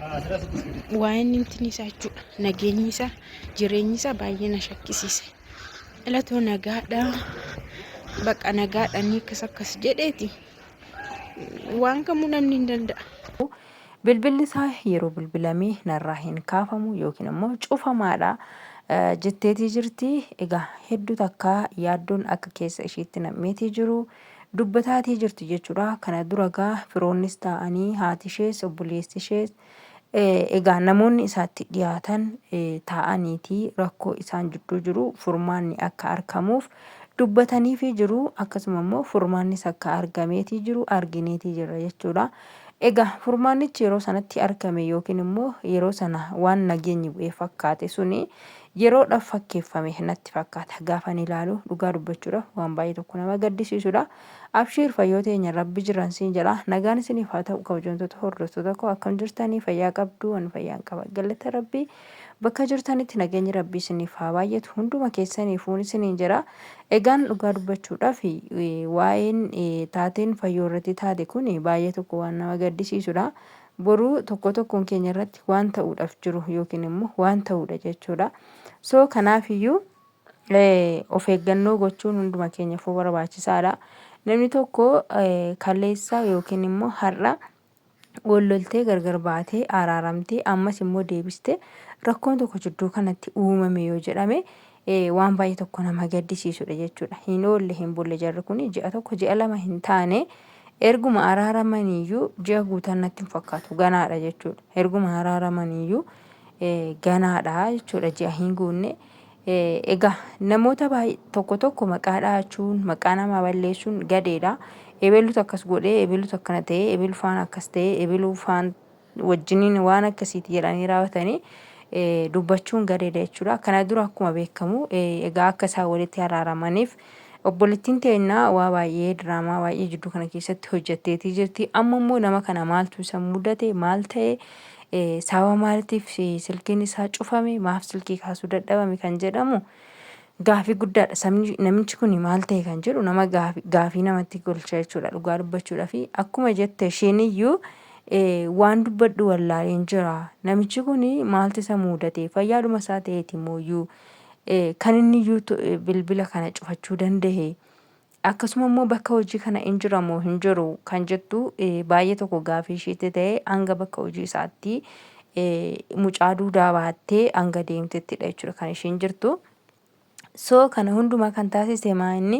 Waa'een intin isaa jechuudha. Nageenyi isaa jireenyi isaa baay'ee na shakkisiise. Ilatoo nagaadha. Baqa nagaadha inni akkas akkas jedheeti. Waan kamuu namni hin danda'a. Bilbilli isaa yeroo bilbilame narraa hin kaafamu yookiin immoo cufamaadha jetteetii jirti. Egaa hedduu takka yaaddoon akka keessa ishiitti nam'eetii jiru dubbataatii jirti jechuudha. Kana dura egaa firoonnis taa'anii haati ishees obboleessi ishees egaa namoonni isaatti dhiyaatan taa'aniitii rakkoo isaan jidduu jiru furmaanni akka argamuuf dubbataniifii jiru. Akkasuma immoo furmaannis akka argameetii jiru argineetii jirra jechuudha. Egaa furmaannichi yeroo sanatti argame yookiin immoo yeroo sana waan nageenyi bu'ee fakkaate suni yeroodhaaf fakkeeffame natti fakkaata. Gaafan ilaalu dhugaa dubbachuudhaaf waan baay'ee tokko nama gaddisiisudha. Abshiir fayyoo teenya rabbi jiran siin jedha. Nagaan isiniif haa ta'u kabajamtoota hordoftoota koo akkam jirtanii fayyaa qabduu ani fayyaan qaba. Galata rabbii bakka jirtanitti nageenyi rabbii isiniif haa baay'atu hunduma keessaniifuun isiniin jedha. Egaan dhugaa dubbachuudhaaf waa'een taateen fayyoo irratti taate kun baay'ee tokko waan nama gaddisiisudha. Boru tokko tokkoon keenya irratti waan ta'uudhaaf jiru yookiin immoo waan ta'uudha jechuudha. So kanaafiyyuu of eeggannoo gochuun hunduma keenyaafuu barbaachisaadha. Namni tokko kaleessa yookiin immoo har'a wal loltee gargar baatee araaramtee ammas immoo deebistee rakkoon tokko jidduu kanatti uumame yoo jedhame waan baay'ee tokko nama gaddisiisudha jechuudha. Hin oolle hin bulle jarri kun ji'a tokko ji'a lama hin taane erguma araaramaniiyyuu ji'a guutan natti hin fakkaatu ganaadha jechuudha. Erguma araaramaniiyyuu ganaadha jechuudha ji'a hin guunne. Egaa namoota baay'ee tokko tokko maqaa dhahachuun maqaa namaa balleessuun gadeedha. Ebelutu akkas godhee, ebelutu akkana ta'ee, ebelu faana akkas ta'ee, ebelu faan wajjiniin waan akkasiiti jedhanii raawwatanii dubbachuun gadeedha jechuudha. Kana dura akkuma beekamu egaa akka isaan walitti araaramaniif obboleettiin teenya waa baay'ee diraamaa baay'ee jidduu kana keessatti hojjetteetii jirti. Amma immoo nama kana maaltu isa mudate maal ta'e sababa maaliitiif silkiin isaa cufame maaf silkii kaasuu dadhabame kan jedhamu gaafii guddaadha. Sabni namichi kun maal ta'e kan jedhu nama gaafii namatti golcha jechuudha dhugaa dubbachuudhaaf akkuma jette isheen iyyuu waan dubbadhu wallaaleen jira. Namichi kun maaltu isa muudate fayyaadhuma isaa ta'eeti mooyyuu kan inni iyyuu bilbila kana cufachuu danda'e. Akkasuma immoo bakka hojii kana in jira moo hin jiru kan jettu baay'ee tokko gaafii ishiitti ta'e hanga bakka hojii isaatti mucaa duudaa baattee hanga deemtettidha jechuudha kan ishiin jirtu. So kana hundumaa kan taasise maa inni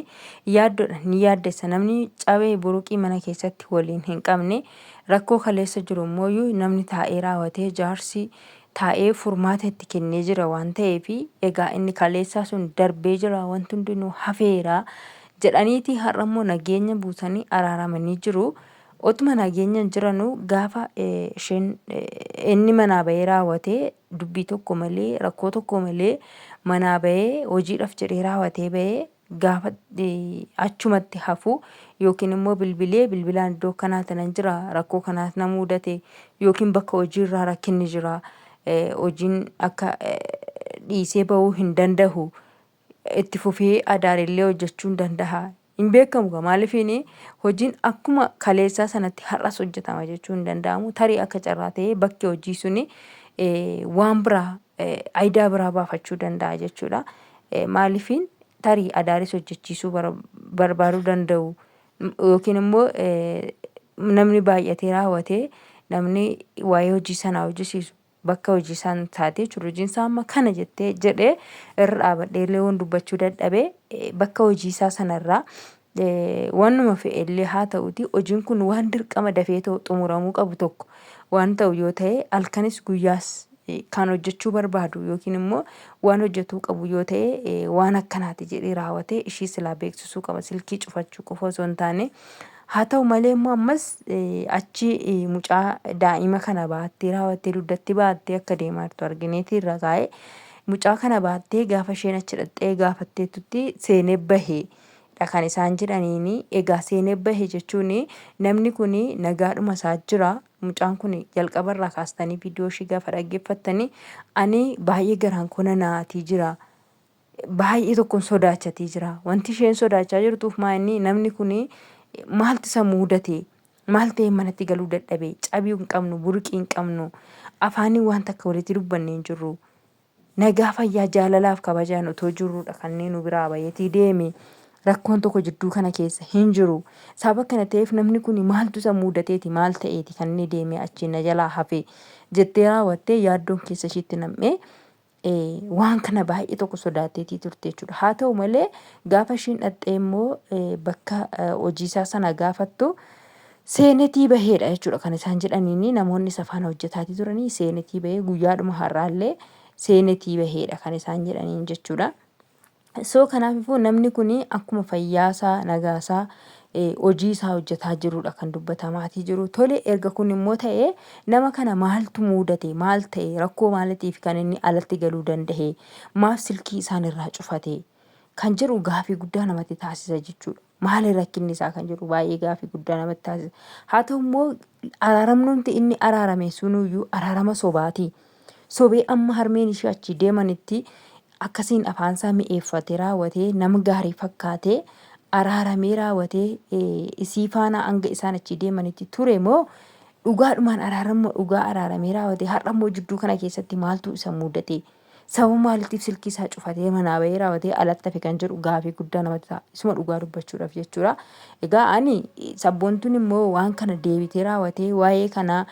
yaaddoodha ni yaaddessa namni cabee buruqii mana keessatti waliin hin qabne rakkoo kaleessa jiru immoo namni taa'ee raawwatee jaarsi taa'ee furmaata itti kennee jira waan ta'eef egaa inni kaleessaa sun darbee jira wanti hundinuu hafeera jedhaniiti har'a immoo nageenya buusanii araaramanii jiru. Otuma nageenyaan jiranuu gaafa isheen inni manaa bahee raawwatee dubbii tokko malee rakkoo tokko malee manaa bahee hojiidhaaf jedhee raawwatee bahee gaafa achumatti hafu yookiin immoo bilbilee bilbilaan iddoo akkanaa tanan jira rakkoo kanaas na muudate yookiin bakka hojii irraa rakkinni jira hojiin akka dhiisee bahuu hin dandahu itti fufee adaarillee hojjechuu hin dandaha hin beekamu gaa maalifiin hojiin akkuma kaleessaa sanatti har'as hojjetama jechuu hin danda'amu tarii akka carraa ta'ee bakki hojii suni waan biraa ayidaa biraa baafachuu danda'a jechuudha. Maalifiin tarii adaaris hojjechiisuu barbaaduu danda'u yookiin immoo namni baay'atee raawwatee namni waa'ee hojii sanaa hojjisiisu bakka hojii isaan taatee jechuudha. Hojiin isaa amma kana jettee jedhee irra dhaabadhee illee waan dubbachuu dadhabee bakka hojii isaa sanarraa waanuma fe'e illee haa ta'uti hojiin kun waan dirqama dafee ta'u xumuramuu qabu tokko waan ta'u yoo ta'e halkanis guyyaas kan hojjechuu barbaadu yookiin immoo waan hojjetuu qabu yoo ta'e waan akkanaati jedhee raawwatee ishii silaa beeksisuu qaba silkii cufachuu qofa osoo hin taane haa ta'u malee immoo ammas achi mucaa daa'ima kana baattee raawwattee dugdatti baattee akka deemaa jirtu argineeti irra kaa'ee mucaa kana baattee gaafa isheen achi dhaqxee gaafatteettutti seenee bahe dha kan isaan jedhaniini. Egaa seenee bahe jechuun namni kun nagaadhuma isaa jira. Mucaan kun jalqaba irraa kaastanii viidiyoo ishii gaafa dhaggeeffattanii ani baay'ee garaan koo nanaatii jira. Baay'ee tokkon sodaachatii jira. Wanti isheen sodaachaa jirtuuf maa inni namni kun maaltu isa muudate? Maal ta'ee manatti galuu dadhabe? Cabii hin qabnu, burqii hin qabnu, afaaniin waan takka walitti dubbanne hin jirru. Nagaa fayyaa jaalalaaf kabajaan otoo jirruudha kanneen nu biraa baheetii deeme. Rakkoon tokko jidduu kana keessa hin jiru. Sababa kana ta'eef namni kuni maaltu isa muudateeti maal ta'eeti kan inni deemee achiin na jalaa hafe jettee raawwattee yaaddoon keessa ishiitti nam'ee waan kana baay'ee tokko sodaatteetii turte jechuudha. Haa ta'u malee gaafa ishiin dhaqxee immoo bakka hojiisaa sana gaafattu seenetii baheedha jechuudha kan isaan jedhaniini namoonni isa faana hojjetaatii turanii seenetii bahee guyyaadhuma har'aallee seenetii baheedha kan isaan jedhaniin jechuudha. So kanaafifuu namni kun akkuma fayyaasaa nagaasaa hojii isaa hojjetaa jirudha kan dubbatamaatii jiru. Tole erga kun immoo ta'e nama kana maaltu muudate maal ta'e rakkoo maalitiif kan inni alatti galuu danda'e maaf silkii isaan irraa cufate kan jedhu gaafii guddaa namatti taasisa jechuudha. Maali rakkinni isaa kan jedhu baay'ee gaafii guddaa namatti taasisa. Haa ta'u immoo araaramnumti inni araarame sunuyyuu araarama sobaati. Sobee amma harmeen ishee achii deemanitti akkasiin afaansaa mi'eeffatee raawwatee nama gaarii fakkaatee araaramee raawwatee isii faana hanga isaan achii deemanitti ture moo dhugaadhumaan araarammoo dhugaa araaramee raawwatee har'a immoo jidduu kana keessatti maaltu isa mudate? Sababa maaliitiif silkii isaa cufatee manaa bahee raawwatee alatti hafe kan jedhu gaafii guddaa namatti ta'a. Isuma dhugaa dubbachuudhaaf jechuudha. Egaa ani sabboontuun immoo waan kana deebitee raawwatee waa'ee kanaa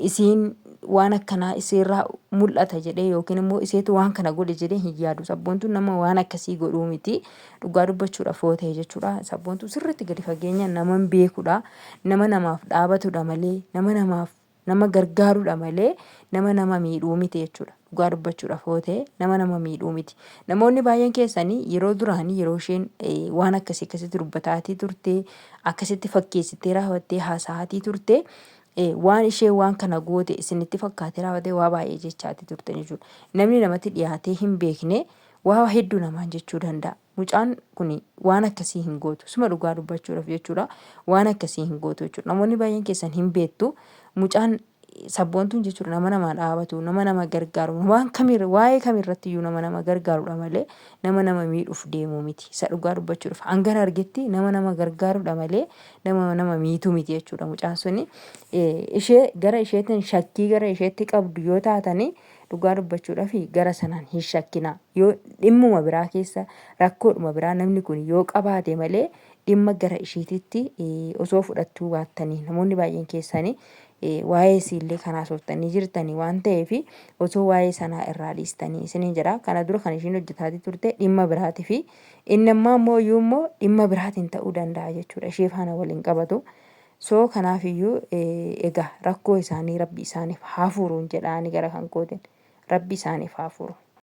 isiin waan akkanaa isiirraa mul'ata jedhee yookiin immoo iseetu waan kana godhe jedhee hin yaadu. Sabboontuun nama waan akkasii godhuu miti. Dhugaa dubbachuudhaaf yoo ta'e jechuudha. Sabboontuu sirriitti gadi fageenyaan nama hin beekudha. Nama namaaf dhaabatudha malee nama namaaf nama gargaarudha malee nama nama miidhuu miti jechuudha. Dhugaa dubbachuudhaaf yoo ta'e nama nama miidhuu miti. Namoonni baay'een keessanii yeroo duraanii yeroo isheen waan akkasii akkasitti dubbataatii turte akkasitti fakkeessitee raawwattee haasa'aatii turte waan isheen waan kana goote isinitti fakkaatee raawwatee waa baay'ee jechaatii turte jechuudha. Namni namatti dhiyaatee hin beekne waa hedduu namaan jechuu danda'a. Mucaan kuni waan akkasii hin gootu. Suma dhugaa dubbachuudhaaf jechuudha. Waan akkasii hin gootu jechuudha. Namoonni baay'een keessan hin beektu. Mucaan sabboontuun jechuudha nama namaa dhaabatu, nama nama gargaaru, waan kamirra waa'ee kamirratti iyyuu nama nama gargaarudha malee nama nama miidhuuf deemu miti. Isa dhugaa dubbachuudhaaf hangan argetti nama nama gargaarudha malee nama nama miitu miti jechuudha mucaan suni. Ishee gara isheetiin shakkii gara isheetti qabdu yoo taatanii Dhugaa dubbachuudhaaf gara sanaan hin shakkinaa. Yoo dhimmuma biraa keessa rakkoodhuma biraa namni kun yoo qabaate malee dhimma gara ishiititti osoo fudhattuu baattanii namoonni baay'een keessanii waa'ee isiillee kan haasoftanii jirtanii waan ta'eef osoo waa'ee sanaa irraa dhiistanii isiniin jedha. Kana dura kan ishiin hojjetaatii turte dhimma biraatii fi inni ammaa immoo iyyuu immoo dhimma biraatiin ta'uu danda'a jechuudha. Ishee faana waliin qabatu. So kanaafiyyuu egaa rakkoo isaanii rabbi isaaniif haa furuun jedha ani gara kan kootiin. Rabbi isaaniif haa furu.